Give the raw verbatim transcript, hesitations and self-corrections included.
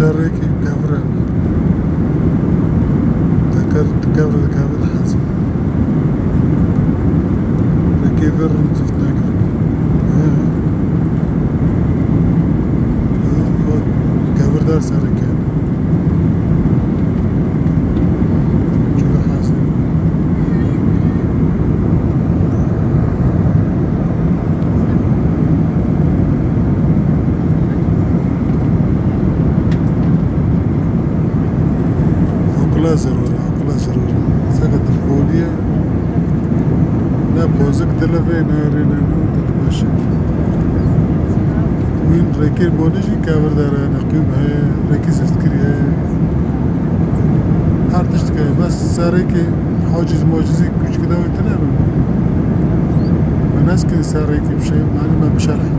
Serrêkî kevir e. Teker kevir, kevir hezî. Rêkê vir zift nekir. He. Kevir der serrêkê. Çilo hezî. Aqila zeror e, aqila zeror e. Seke dilxoliye. Ne pozik dilivê, ne rê, ne nû, dik baş e. Wîn rêkê bonê jî kevir der e, neqûm heye, rêkê ziftkirî heye. Her tişt heye. Bes serrêkê haciz macizî kûçkî dawî tune be. Me neskin serrêkê bişe, yani me bişerh.